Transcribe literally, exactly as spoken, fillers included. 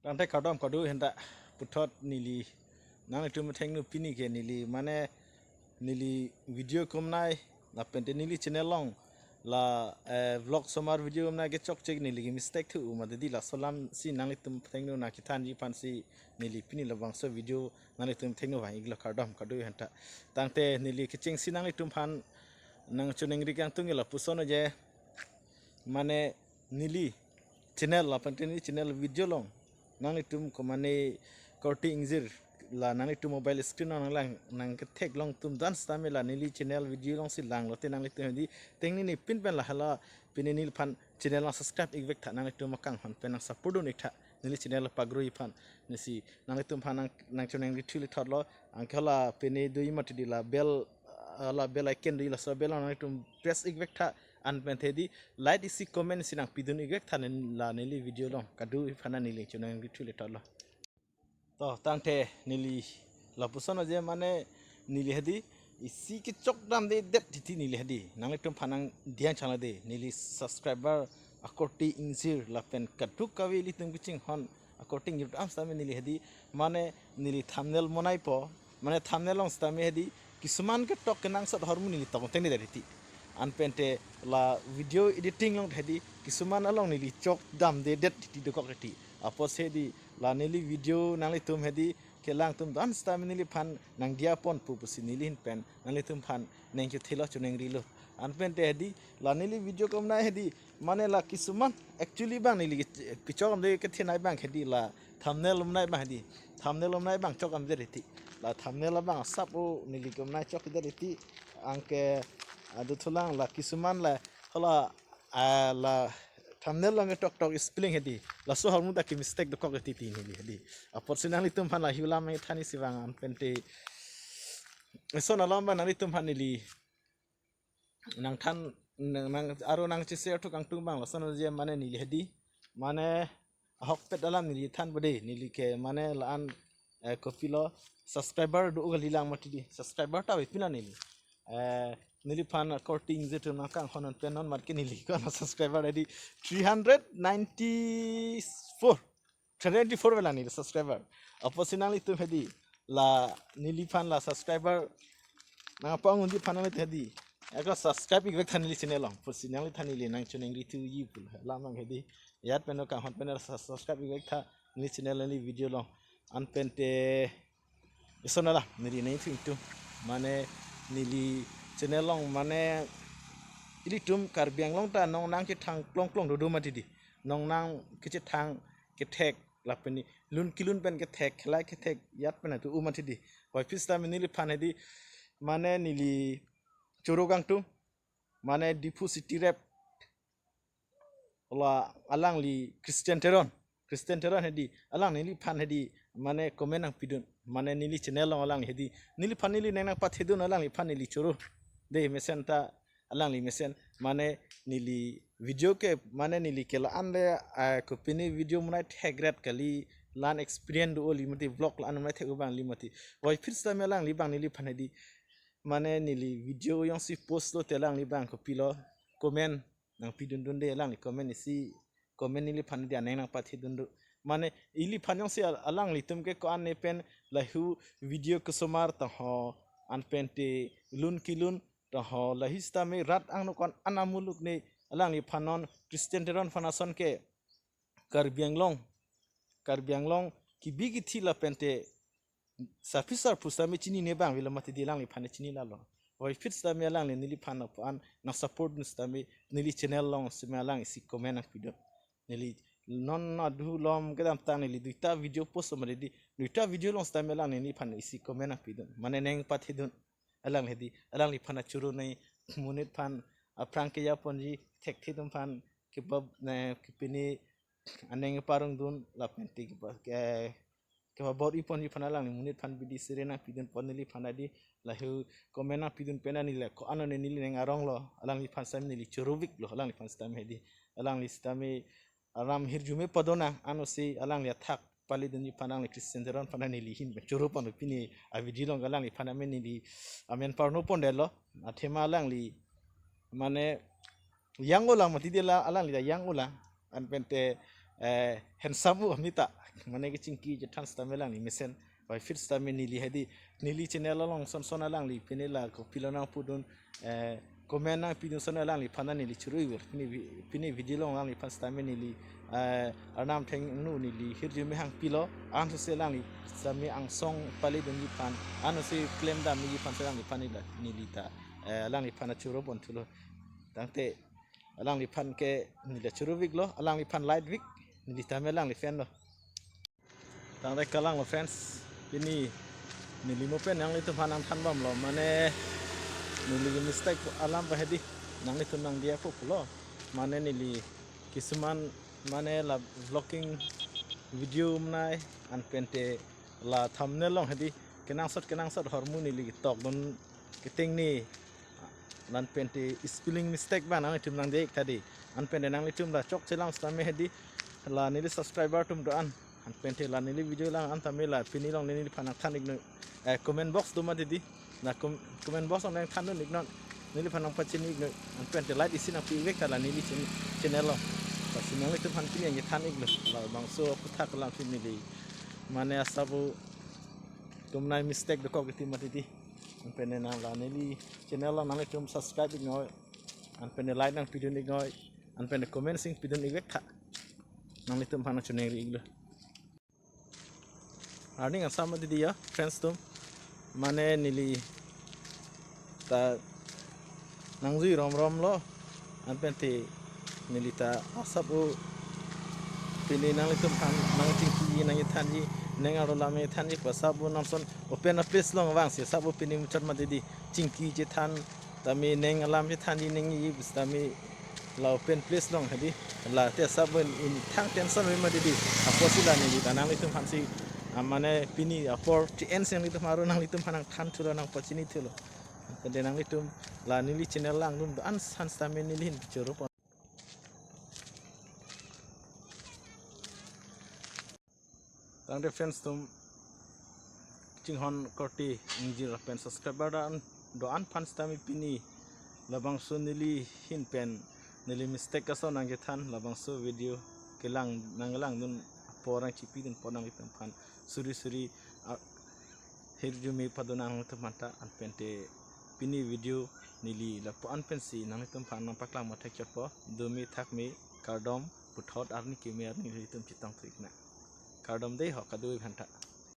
Tangte kardom kado ahenta puthot neli nanglitum athengno pini ke neli mane neli video kumnai lapen te neli channel along la eh, vlog osomar video kumnai kechokche neli ke mistake thu mati di, laso alam si nanglitum athengno nangkethanji aphansi neli pini labangso video nanglitum athengno vang-iklo, kardom kado ahenta. Tangte neli kechengsi nanglitum aphan nangchoningri kangtung ke lapuson aje, mane neli channel lapen te neli channel video along nanglitum ko mane korte ingjir la nanglitum mobile screen along nanglang nangketheklong atum dan sitame la neli channel video alongsi langlote nanglitum hedi tengnini pin pen la hala pini neliphan channel nang subscribe-ik vektha, nanglitum akanghon pen nang support dun-iktha neli channel pagro-i aphan. Nesi nanglitum aphan nang nangchoningri thuli thotlo, anke hala pini do-i mati di la bell, la bell icon do-i, laso bell nanglitum press-ik vektha, anpen te di like isi comment si nangpidun-ik vektha ne la neli video along, kado aphan neli choningri thuli thotlo. To tangte neli lapuson aje mane neli hedi isi kechok damdedet titi neli hedi nanglitum aphan nangdiang changlade neli subscriber akorte ingjir lapen kadokave ilitum kachinghon akorte ingjir am sitame neli hedi mane neli thumbnail monaipo, mane thumbnail along sitame hedi kisuman ketok kenangsot ahormu neli tong tengdedet titi. Anpen te la video editing along hedi kisuman along neli chok damdedet titi dokok titi. Apotsi hedi la neli video nanglitum hedi kelang atum dan sitame neliphan nangdiya ponpo pusi neli ahin pen nanglitum aphan nangkethelo choningrilo. Anpen te hedi la neli video kumnai hedi mane la kisuman actually abang neli kech-, kechok damde kethenei abang hedi la thumbnail kumnai abang hedi, thumbnail kumnai abang chok damde titi. La thumbnail abang asap o neli kumnai chokde titi, anke adu thulang la kisuman la hala ah, la thumbnail along ketok tok spelling hedi laso ahormu ta ke mistake dokok titi neli hedi. Apotsi nanglitum aphan la hula me thani si vang, anpen te eson alam ba nanglitum aphan neli nangthan nang, nang aro nangche-share thu kangtung abang lason aje mane neli hedi mane ahokpet alam neli than bode, neli ke mane la-an eh, kopilo subscriber do kali lang mati di, subscriber ta ave pina neli. Eh, neliphan korte ingjir atum nangkanghon pen non mat ke neli ko na subscriber hedi three hundred ninety-four, three ninety-four avelang neli subscriber. Apotsi nanglitum hedi la neliphan la subscriber nangpang undi aphan nanglitum hedi eko subscribe-ik vektha neli channel along pusi nanglitum aphan neli nangchoningri thuji pu alam abang hedi. Ajat pen kanghon pen sus-, subscribe-ik vektha neli channel neli video along. Anpen te eson alam neli nangthu ingtung mane neli channel along mane ilitum Karbi Anglong ta nongnang kethang klong klong dodo mati di, nongnang kechethang kethek lapen ni lun kelun pen kethek, khelai kethek ajat pen atu u mati di. Hoi phis ta neliphan hedi mane neli choro kangtung mane Diphu City Rap la alangli Christian Teron, Christian Teron hedi alang neliphan hedi mane comment nangpidun, mane neli channel along alang hedi neliphan neli neng nangpathedun, alangliphan neli choro de mesen ta alangli mesen mane neli video ke mane neli ke la-an le ah, kopine video monai thekret kali, la-an experience do-o li mati, vlog la-an monai thek abang li mati. Hoi phis ta me alangli abang neliphan hedi mane neli video jongsi post lote alangli abang kopilo comment nangpidun dunde, alangli comment isi comment neliphan dia neng nangpathedun do. Mane iliphan jongsi al-, alanglitum ke ko-an ne pen lahu video kesomar ta ho anpen te lun kelun ta ho lahi sitame rat angno ko-an ana muluk ne alangliphan non Christian Teron aphan ason ke Karbi Anglong, Karbi Anglong kebi kethe lapen te sarpi sarpo sitame chinine abang avelo mati di, alangliphan chinine lo. Hoi phis ta me alangli neliphan aphan nang support dun sitame neli channel along sitame alang isi comment nangpidun. Neli non adu lom kedamtang neli duita video post mati di, duita video along sitame alang neliphan isi comment nangpidun. Mane neng pathedun alang hedi, alangliphan achoro nei monit aphan aphrang keja ponji, thekthe atum aphan kebab ne kopine aneng parong dun lapen te keba ke keba bor-i ponji aphan alangli monit aphan bidi sere nangpidun pon neliphan hedi, lahu comment nangpidun pen neli le ko-an ne neli neng arong lo, alangliphan sitame neli chorovik lo, alangliphan sitame hedi, alangli sitame aram hirjume padona ano si alangli athak pali dunji aphan alangli Christian Teron aphan neli ahin pen choro pon pini a video along alangliphan me neli amen parno pondetlo, athema alangli mane yang olang mati di la alangli ta yang olang anpen te eh, handsome u amita mane kechingki chethan sitame alangli mesen. Bai phir sitame neli hedi, neli channel along son son alangli pini la kopilo nangpudun, eh, comment nangpidun son alangliphan neli churu-iver. Pini vi-, pini video along alangliphan sitame neli, eh, arnam thengno neli hirjume hangpilo, ansose alangli sitame angsong palidunji aphan, ansose klem damji aphan si alangliphan neli, neli ta, eh, alangliphan churu pon thulo. Tangte alangliphan ke neli churu-iklo, alangliphan light-ik, neli tame alangli fan lo. Tangte kalanglo friends, pini neli mo pen nanglitum aphan nangthan bomlo, mane neli mistake alam pa hedi, nanglitum nangdiya po pulo, mane neli kisuman mane la vlogging video menei, anpente la thumbnail along hedi kenangsot kenangsot ahormu neli ketokdun keteng ni, anpente spelling mistake ba nanglitum nangdi-ik tha di. Anpente nanglitum la chokche lang sitame hedi, la neli subscriber atum do-an, anpente la neli video lang an tame la pini along neliphan nangthan-iknon, eh, comment box do mati di. Na com-, comment box along nangthandun-iknon, neliphan nangpachini-iknon. Anpente like isi nangpi-ik vek tha la neli chan-, channel along. Lasi nanglitum aphan pini nangthan-iklo. Labangso aphuthak alam si neli mane asap atum nai mistake dokok iti mati di. Anpente nang la neli channel along nanglitum subscribe-iknon, anpente like nangpidun-iknon, anpente comment si nangpidun-ik vek tha. Nanglitum aphan nangchoningri-iklo. Arni asap mati di ya, friends atum. Mane neli ta nangjui romromlo, anpente neli ta asap o pini nanglitum aphan nangchingki nangchethanji, neng arlo lam nangchethanji pu asap o nangson open a place along vangsi asap o pini muchot mati di, chingki chethan tame, neng alam chethanji nangji pu sitame la open place along hedi, la te asap o ingthang tension ave mati di. Apotsi la neli ta nanglitum aphan si, ah, mane pini apor T N si nanglitum aphan aro nanglitum aphan nangthan thulo, nangpachini thulo. Tangte nanglitum la neli channel along atum do-an san sitame neli hin churu pon. Tangte friends atum, chinghon korte ingjir lapen subscriber do-an, do-an aphan sitame pini labangso neli hin pen neli mistake ason nangchethan, labangso video kelang nanglangdun apor nangchipidun apot nanglitum aphan suri suri, ah, hirjume padun nanglitum aphan ta. Anpente pini video neli lapu-an pensi nanglitum aphan nangpaklang mathek chotpo. Dome thakme, kardom, puthot arni keme arni ilitum chetong thu-iknang. Kardom dei ho kadokave aphanta.